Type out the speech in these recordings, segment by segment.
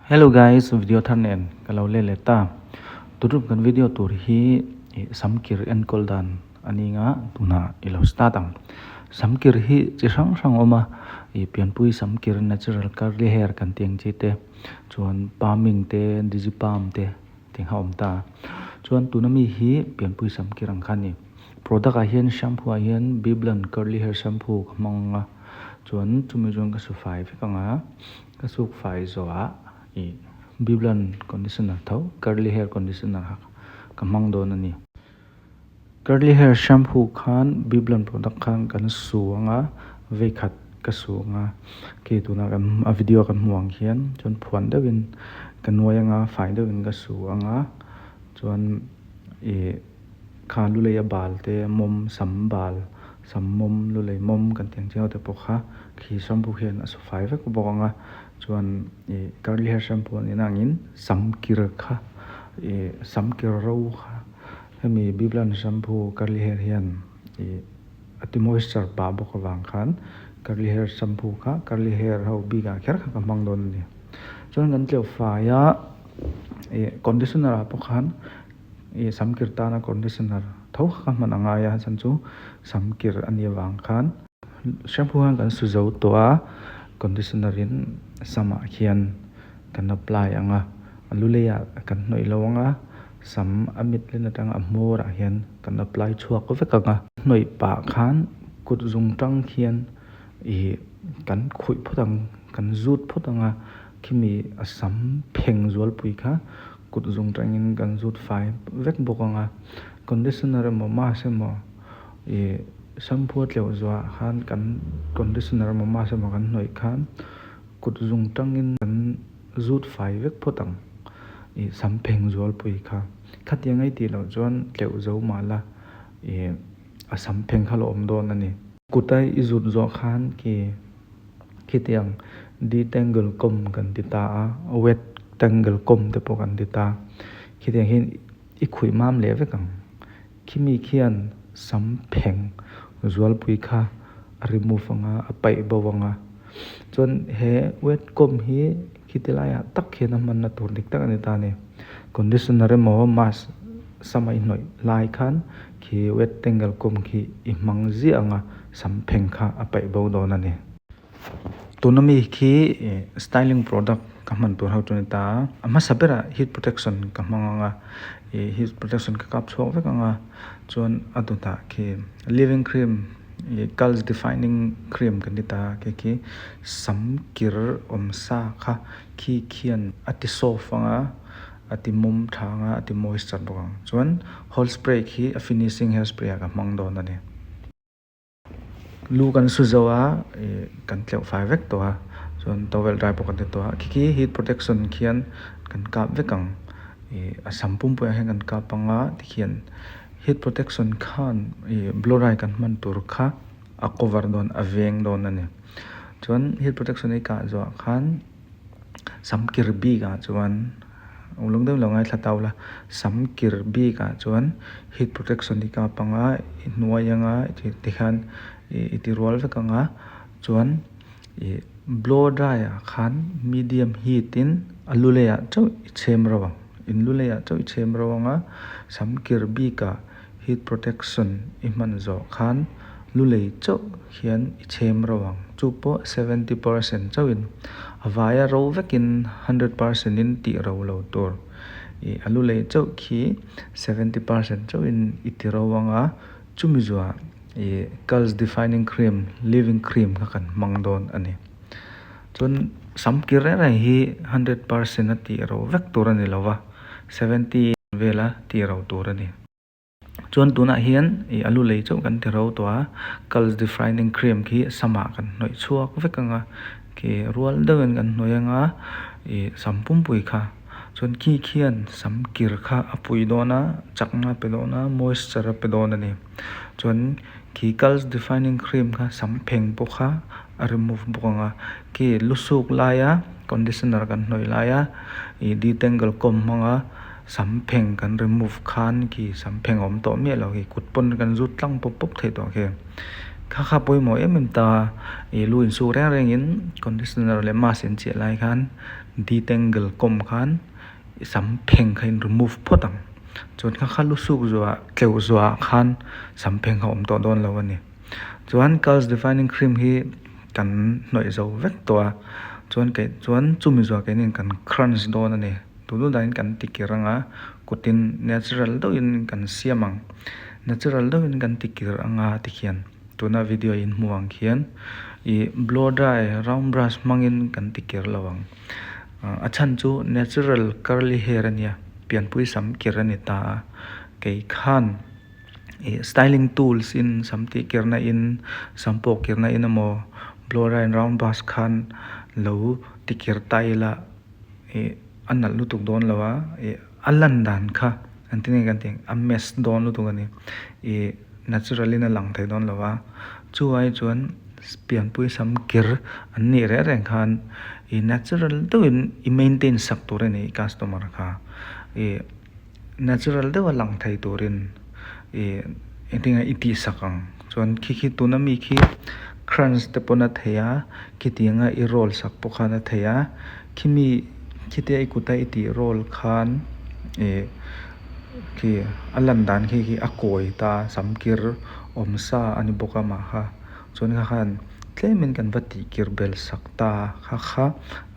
Hello guys, video thar nen ka lo let leh ta. Tutup kan video tur hi samkir enkawl dan a ni anga tunah i lo start ang. Samkir hi chi hrang hrang a awm a, ih pianpui samkir natural curly hair kan tih ang chi te chuan palming te digi palm te tih kha a awm ta. Chuan tuna mi hi pianpui samkir ang kha a ni. Product ah hian shampoo ah hian Beblan curly hair shampoo ka hmang ang a chuan chumi chuan ka su fai vek ang a. Ka suk fai zawhah ih Biblan conditioner tho curly hair conditioner kha ka hmang dawn a ni. Curly hair shampoo khan Biblan product khan kan su ang a, vei khat ka su ang a, khi tuna kan a video kan hmuh ang khian chuan phuan deuhin ka nuai ang a, fai deuhin ka su ang a, chuan ih kha lu lei a bal te mawm sam bal sam mawm lu lei mawm kan tih ang chiang te pawh kha khi shampoo khian a su fai vek bawk ang a chuan ih curly hair shampoo a nih na angin sam kir kha ih sam kir ro kha hemi biblan shampoo curly hair hian ih a ti moisture pah bawk avang khan curly hair shampoo kha curly hair ho bik ah kher kha ka hmang dawn a ni chuan kan tleuh fai a ih conditioner ah pawh khan. Ih sam kir tana conditioner tho kha hman a ngai a chhan chu sam kir a nih avang khan shampoo hian kan su zo tawh a conditioner in samah khian kan apply ang a a lu leiah kan hnawih lo ang a sam a mit len atanga a hmawr ah hian kan apply chhuak vek ang a hnawih pah khan kut zung tang khian ih kan khuih phawt ang kan zut phawt ang a khimi a sam pheng zualpui kha. Kut zung tangin kan zut fai vek bawk ang a, conditioner emaw mask emaw ih shampoo a tleuh zuah khan kan conditioner emaw mask emaw kan hnawih khan kut zung tangin kan zut fai vek phawt ang ih sam pheng zualpui kha. Khatiang ei tih loh chuan tleuh zo mah la ih a sam pheng kha la awm dawn a ni. Kut a i zut zawh khan khi. Khitiang detangle comb kan ti ta a, wet tangle comb te pawh kan ti ta. Khitiang hian i khuih mam leh vek ang. Khimi khian sam pheng zualpui kha a remove ang a, a paih bo ang a. Chuan he wet comb hi khiti laiah tak hian a hmanna tur dik tak a ni ta a ni. Conditioner emaw mask sam a i hnawih lai khan khi wet tangle comb khi i hmang ziah ang a. Sam pheng kha a paih bo dawn a ni. Tuna mi khi styling product ka hman tur ho chu a ni ta a. A hmasa berah heat protection ka hmang ang a, ih heat protection ka kap chhuak vek ang a, chuan a dawtah khi leave in cream ih curls defining cream kan ti ta a khi khi sam kir awm sa kha khi khian a ti soft ang a, a ti mawm tha ang a, a ti moisture bawk ang. Chuan hold spray khi a finishing hair spray ah ka hmang dawn a ni. Lu kan su zo a ih kan tleuh fai vek tawh a chuan towel dry pawh kan ti tawh a khi khi heat protection khian kan kap vek ang ih a sam pumpui ah hian kan kap ang a tikhian heat protection khan ih blow dry kan hman tur kha a cover dawn a veng dawn a ni chuan heat protection hi kah zawh ah khan sam kir bik ah chuan. Uluk deuh lo ngaithla tau la, sam kir bik ah chuan heat protection hi kap ang a, i hnuai ang a tikhian i ti rual vek ang a, chuan ih blow dry ah khan medium heat in a lu lei ah chauh i chhem ro ang, in lu lei ah chauh i chhem ro ang a, sam kir bik ah heat protection i hman zawh khan lu lei chauh hian i chhem ro ang chu pawh 70% chauhin a vaia ro vekin 100% in tih ro lo tur ih a lu lei chauh khi 70% chauhin i ti ro ang a chumi zuah ih curls defining cream leave in cream kha kan hmang dawn a ni chuan sam kir reng reng hi 100% a tih ro vek tur a ni lo va 70 vela tih ro tur a ni. Chuan tunah hian ih a lu lei chauh kan ti ro tawh a, curls defining cream khi samah kan hnawih chhuak vek ang a, khi rual deuhin kan hnawih ang a, ih sam pumpui kha. Chuan khi khian sam kir kha a pui dawn a, chakna a pe dawn a, moisture a pe dawn a ni. Chuan khi curls defining cream kha sam pheng pawh kha a remove bawk ang a, khi lu suk laia conditioner kan hnawih laia ih detangle comb hmanga. Sam pheng kan remove khan khi sam pheng a awm tawh miah lo khi kut pawn kan zut tlang pawp pawp theih tawh khi. Kha kha pawimawh em em ta ih lu insuk reng rengin conditioner leh mask inchiah lai khan detangle comb khan sam pheng kha in remove phawt ang. Chuan kha kha lu suk zuah tleuh zuah khan sam pheng kha a awm tawh dawn lo a ni. Chuan curls defining cream hi kan hnawih zo vek tawh a chuan kei chuan chumi zuah keinin kan crunch dawn a ni. Tunu dahin kan tikir anga kutin natural deuhin kan siam ang. Natural deuhin kan tikir anga tikhian tuna video in hmuh ang khian ih blow dry round brush hmangin kan tikir lo ang. A chhan chu natural curly hair a nia pianpui sam kir a ni ta a kei khan ih styling tools in sam tih kirna in sam pawh kirna in emaw blow dry round brush khan lo tikir ta ila. Ih a nalh lutuk dawn lo a ih a lan dan kha an ti nge kan tih a mess dawn lutuk a ni ih natural in a lang thei dawn lo a chu ai chuan pianpui sam kir an nih reng reng khan ih natural deuhin i maintain sak tur a ni customer kha ih natural deuha lang thei turin ih engtin nge i tih sak ang chuan khi khi tuna mi khi crunch te pawn a thei a khitianga i roll sak pawh khan a thei a khimi khitia i kuta i tih roll khan ih khi a lan dan khi khi a kawi ta sam kir awm sa a ni bawk a mah kha chuan kha khan tlemin kan va tih kir bel sak ta kha kha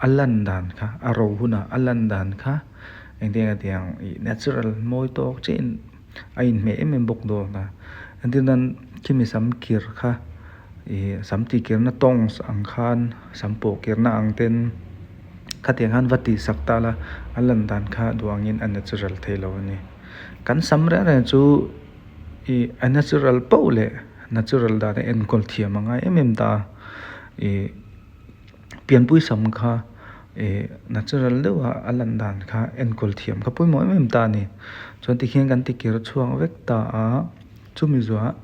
a lan dan kha a ro hunah a lan dan kha. Engtiang a tiang ih natural mawi tawk chiahin a inhmeh em em bawk dawn a entir nan khimi sam kir kha ih sam tih kirna tongs ang khan sam pawh kirna ang ten khatiang khan va tih sak ta la a lan dan kha duh angin a natural thei lo a ni. Kan sam reng reng chu ih a natural poh leh natural dan a enkawl thiam a ngai em em ta a ih. Pianpui sam kha ih natural deuha a lan dan kha enkawl thiam kha pawimawh em em ta a ni. Chuan tikhian kan ti kir chhuak vek ta a, chumi zuah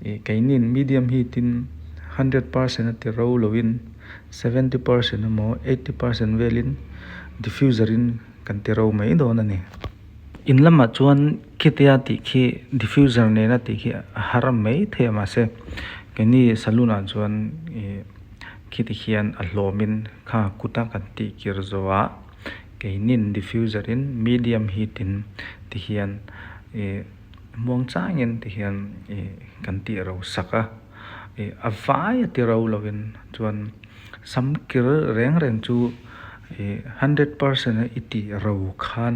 ih keinin medium heat in hundred percent a ti ro loin 70% emaw 80% velin diffuser in kan ti ro mai dawn a ni. In lamah chuan khitia tih khi diffuser nena tih khi a har mai thei a mahse keini saloon ah chuan ih. Khiti hian a hlawmin kha kuta kan tih kir zawhah keinin diffuser in medium heat in ti hian ih muang changin ti hian ih kan tih ro sak a ih a vai a ti ro lovin chuan sam kir reng reng chu ih hundred percent a i tih ro khan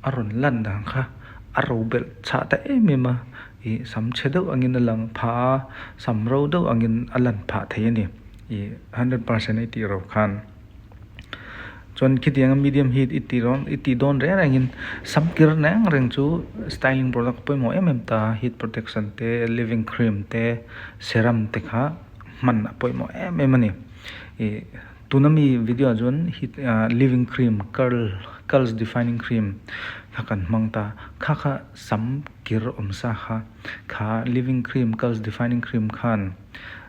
a rawn lan dan kha a ro belh chhah ta em em a. Ih sam chhe deuh angin a lang phah a, sam ro deuh angin a lan phah thei a ni. Ih 100% i tih ro khan. Chuan khitianga medium heat i tih dawn i tih dawn reng rengin sam kir reng reng chu styling product pawimawh em em ta heat protection te leave in cream te serum te kha hman a pawimawh em em a ni. Ih tuna mi video ah chuan heat ah leave in cream curl curls defining cream kha kan hmang ta kha kha sam. Kir awm sa kha kha leave in cream curls defining cream khan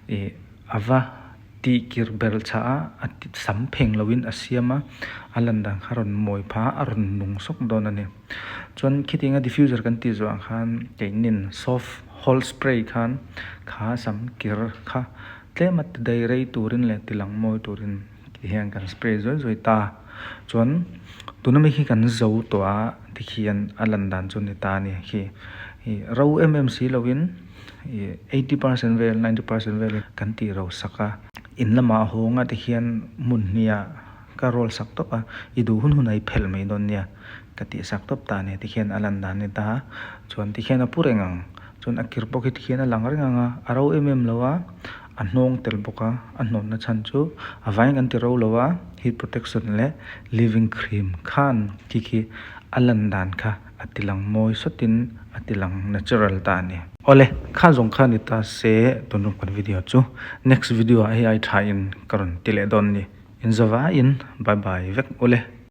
ih a va tih kir ber chhah a a sam pheng loin a siam a a lan dan kha a rawn mawi phah a a rawn nung sawk dawn a ni. Chuan khitianga diffuser kan tih zawh ah khan keinin soft hold spray khan kha sam kir kha tlem a ti dai rei turin leh ti lang mawi turin ti hian kan spray zuai zuai ta. Chuan tuna mi hi kan zo tawh a tikhian a lan dan chu ni ta a ni khi ih ro em em si lovin ih 80% vel 90% vel kan tih ro sak a in lamah hawnga tikhian hmun hniah ka roll sak tawp a i duh hun hun a i phelh mai dawn nia ka tih sak tawp ta a ni tikhian a lan dan a ni ta a chuan tikhian a pu reng ang chuan a kir pawh khi tikhian a lang reng ang a a ro em em lo a. A hnawng tel bawk a, a hnawnna chhan chu a vaiin kan ti ro lo a, heat protection leh leave in cream khan khi khi a lan dan kha a ti lang mawi sawtin a ti lang natural ta a ni. Awle, kha zawng kha ni ta se tun rum kan video chu next video ah hei ai tha in ka rawn ti leh dawn a ni. Inzawvaiin bye bye vek ule.